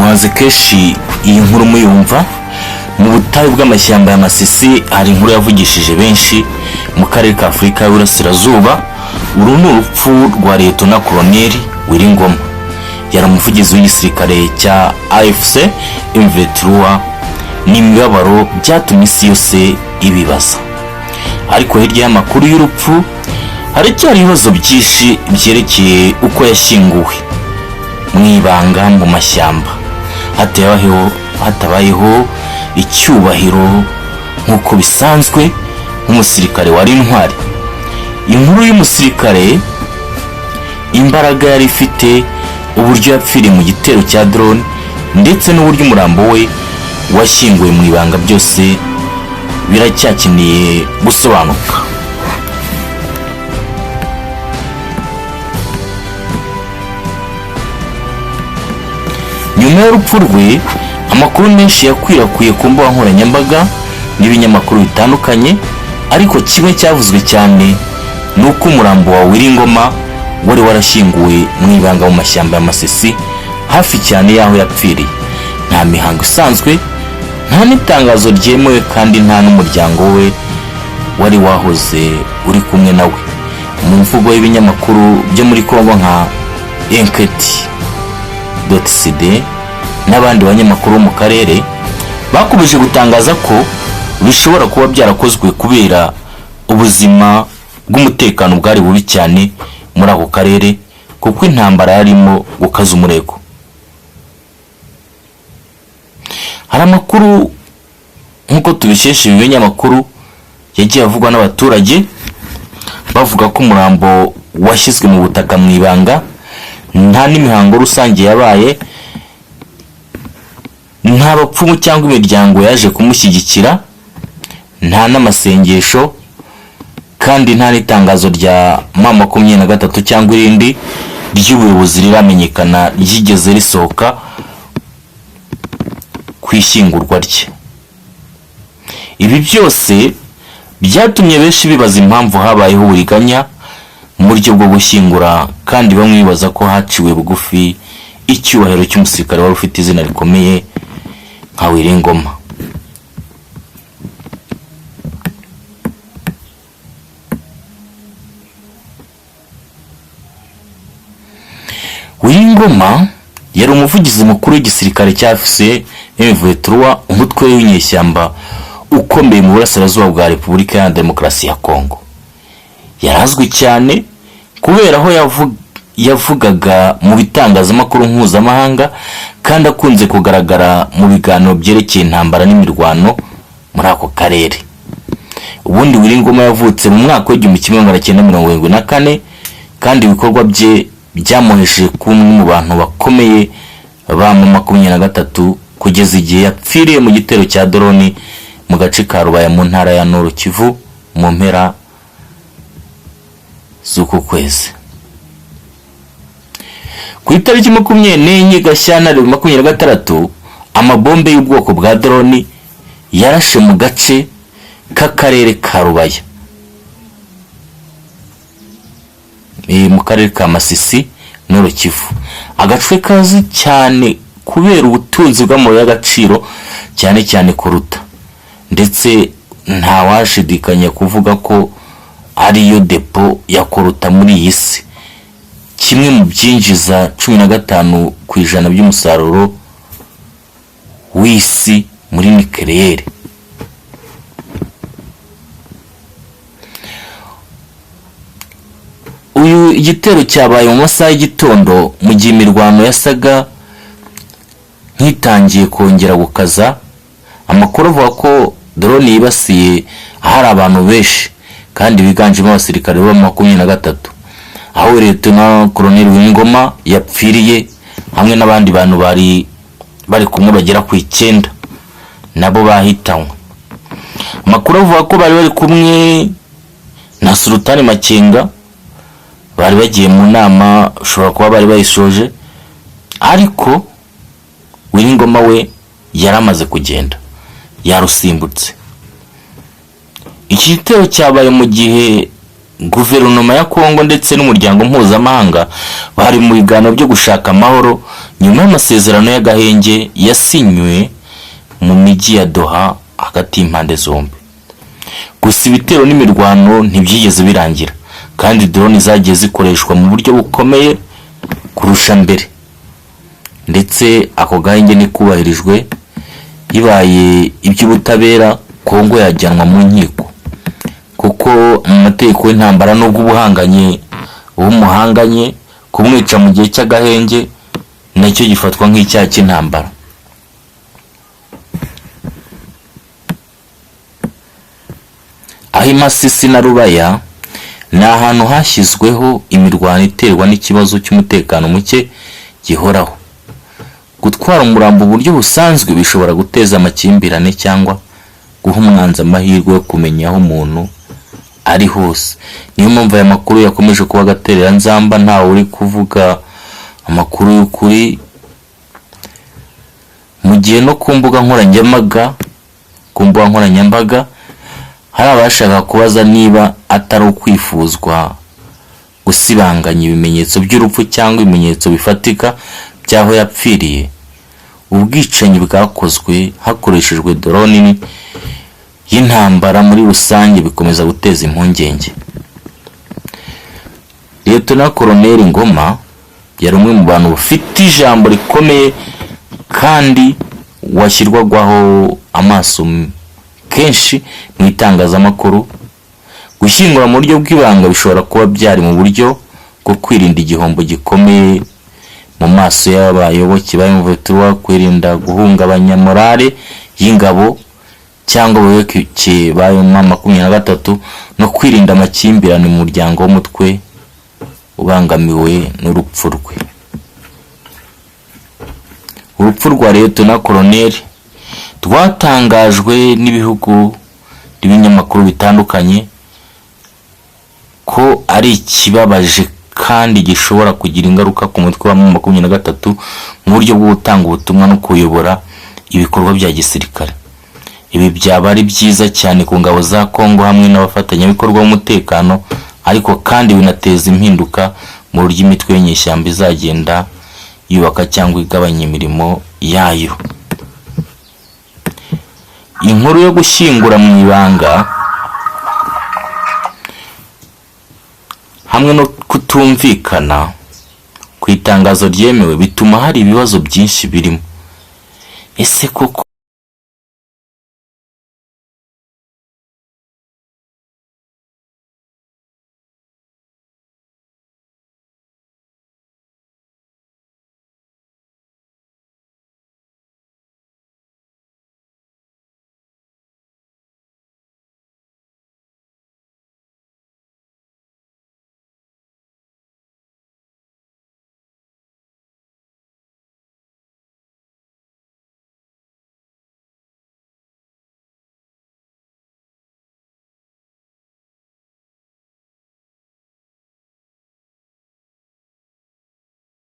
Muhaze kenshi iyi nkuru muyumva. Mu butayu bw'amashyamba ya Masisi hari inkuru yavugishije benshi mu karere ka Afurika y'Uburasirazuba. Uru ni urupfu rwa Liyetona Koloneli Willy Ngoma, yari umuvugizi w'igisirikare cya AFC M23. N'imibabaro byatumye isi yose ibibaza. Ariko hirya y'amakuru y'urupfu haracyari ibibazo byinshi byerekeye uko yashyinguwe mu ibanga mu mashyamba, hatabayeho icyubahiro nk'uko bisanzwe nk'umusirikare wari intwari. Inkuru y'umusirikare, imbaraga yari ifite, uburyo yapfiriye mu gitero cya drone, ndetse n'uburyo umurambo we washyinguwe mu ibanga, byose biracyakeneye gusobanuka. Nyuma y'urupfu rwe, amakuru menshi yakwirakwiye ku mbuga nkoranyambaga n'ibinyamakuru bitandukanye, ariko kimwe cyavuzwe cyane ni uko umurambo wa Willy Ngoma wari warashyinguwe mu ibanga mu mashyamba ya Masisi, hafi cyane y'aho yapfiriye. Nta mihango isanzwe, nta n'itangazo ryemewe, kandi nta n'umuryango we wari wahoze uri kumwe nawe. Mu mvugo y'ibinyamakuru byo muri Congo nka Enquete cd n'abandi banyamakuru bo mu karere, bakomeje gutangaza ko bishobora kuba byarakozwe kubera ubuzima bw'umutekano bwari bubi cyane muri ako karere, kuko intambara yarimo gukaza umurego. Hari amakuru, nk'uko tubikesha ibi binyamakuru, yagiye avugwa n'abaturage bavuga ko umurambo washyizwe mu butaka mu ibanga, nta n'imihango rusange yabaye, nta bapfumu cyangwa imiryango yaje kumushyigikira, nta n'amasengesho, kandi nta n'itangazo rya M23 cyangwa irindi ry'ubuyobozi riramenyekana ryigeze risohoka ku ishyingurwa rye. Ibi byose byatumye benshi bibaza impamvu habayeho uburiganya mu buryo bwo gushyingura, kandi bamwe bibaza ko haciwe bugufi icyubahiro cy'umusirikare wari ufite izina rikomeye nka Willy Ngoma. Willy Ngoma yari umuvugizi mukuru w'igisirikare cya AFC M23, umutwe w'inyeshyamba ukomeye mu burasirazuba bwa Repubulika ya Demokarasi ya Kongo. Yarazwi cyane kubera aho yavugaga mu bitangazamakuru mpuzamahanga, kandi akunze kugaragara mu biganiro byerekeye intambara n'imirwano muri ako karere. Ubundi Willy Ngoma yavutse mu mwaka w'1974, kandi ibikorwa bye byamuhesheje kuba umwe mu bantu bakomeye ba mu 23 kugeza igihe yapfiriye mu gitero cya drone mu gace ka Rubaya mu ntara ya Nord Kivu mu mpera z'uku kwezi. Ku itariki 24 Gashyantare 2026, amabombe y'ubwoko bwa drone yarashe mu gace k'akarere ka Rubaya, mu karere ka Masisi, Nord Kivu, agace kazi cyane kubera ubutunzi bw'amabuye y'agaciro, cyane cyane kuruta, ndetse ntawashidikanya kuvuga ko ariyo depo ya koruta muri iyi si, kimwe mu byinjiza 15% by'umusaruro w'isi muri nikeleyeri. Uyu igitero cyabaye mu masaha y'igitondo, mu gihe imirwano yasaga nk'itangiye kongera gukaza. Amakuru avuga ko drone yibasiye ahari abantu benshi kandi biganjemo abasirikare ba 23, aho Liyetona Koloneli Willy Ngoma yapfiriye hamwe n'abandi bantu bari bari kumwe bagera ku 9, nabo bahitanywe. Amakuru avuga ko bari bari kumwe na Sultani Makenga, bari bagiye mu nama, ushobora kuba bari bayisoje, ariko Willy Ngoma we yari amaze kugenda, yarusimbutse. Iki gitero cyabaye mu gihe Guverinoma ya Kongo ndetse n'umuryango mpuzamahanga bari mu biganiro byo gushaka amahoro nyuma y'amasezerano y'agahenge yasinywe mu mijyi ya Doha hagati y'impande zombi. Gusa ibitero n'imirwano ntibyigeze birangira, kandi drone zagiye zikoreshwa mu buryo bukomeye kurusha mbere, ndetse ako gahenge ntikubahirijwe. Bibaye iby'ubutabera, Kongo yajyanwa mu nkiko, kuko mu mategeko y'intambara, nubwo ubuhanganye uwo muhanganye, kumwica mu gihe cy'agahenge nacyo gifatwa nk'icyaha cy'intambara. Aho i Masisi na Rubaya ni ahantu hashyizweho imirwano iterwa n'ikibazo cy'umutekano muke gihoraho. Gutwara umurambo mu buryo busanzwe bishobora guteza amakimbirane cyangwa guha umwanzi amahirwe yo kumenya aho umuntu ari hose. Niyo mpamvu aya makuru yakomeje kuba agatereranzamba, ntawe uri kuvuga amakuru y'ukuri, mu gihe no ku mbuga nkoranyambaga hari abashaka kubaza niba atari ukwifuzwa gusibanganya ibimenyetso by'urupfu cyangwa ibimenyetso bifatika by'aho yapfiriye. Ubwicanyi bwakozwe hakoreshejwe drone nini y'intambara muri rusange bikomeza guteza impungenge. Liyetona Koloneli Ngoma yari umwe mu bantu bafite ijambo rikomeye kandi washyirwagaho amaso kenshi mu itangazamakuru. Gushyingura mu buryo bw'ibanga bishobora kuba byari mu buryo bwo kwirinda igihombo gikomeye mu maso y'abayoboke ba M23, kwirinda guhungabanya morale y'ingabo cyangwa abayoboke ba M23, no kwirinda amakimbirane mu muryango w'umutwe ubangamiwe n'urupfu rwe. Urupfu rwa Liyetona Koloneli rwatangajwe n'ibihugu n'ibinyamakuru bitandukanye ko ari ikibabaje kandi gishobora kugira ingaruka ku mutwe wa M23 mu buryo bwo gutanga ubutumwa no kuyobora ibikorwa bya gisirikare. Ibi byaba ari byiza cyane ku ngabo za Kongo hamwe n'abafatanyabikorwa b'umutekano, ariko kandi binateza impinduka mu buryo imitwe y'inyeshyamba izagenda yubaka cyangwa igabanya imirimo yayo. Inkuru yo gushyingura mu ibanga hamwe no kutumvikana ku itangazo ryemewe bituma hari ibibazo byinshi birimo: ese koko